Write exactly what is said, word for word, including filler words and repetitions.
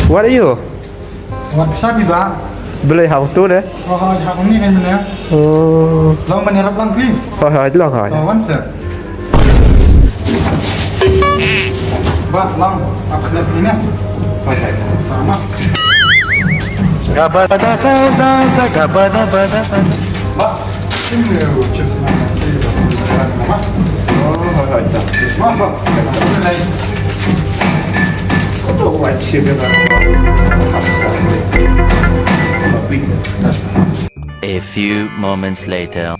What are you? Wat pisa phi ba? Balei hangtu ne? Oh, hoi, hak ni kan ne. Oh. Long ban ïarap lang phi. Hoi, hoi, long hoi. Oh, wan sir. Ba, long. Ak ne phi ne. Hoi, hoi. Sama. Gabada sa sa sa gabada bada bada. Ba. Sing ne u chips na. Ba. Oh, hoi, hoi, ta. Ba, ba. Ba. Ba. A few moments later.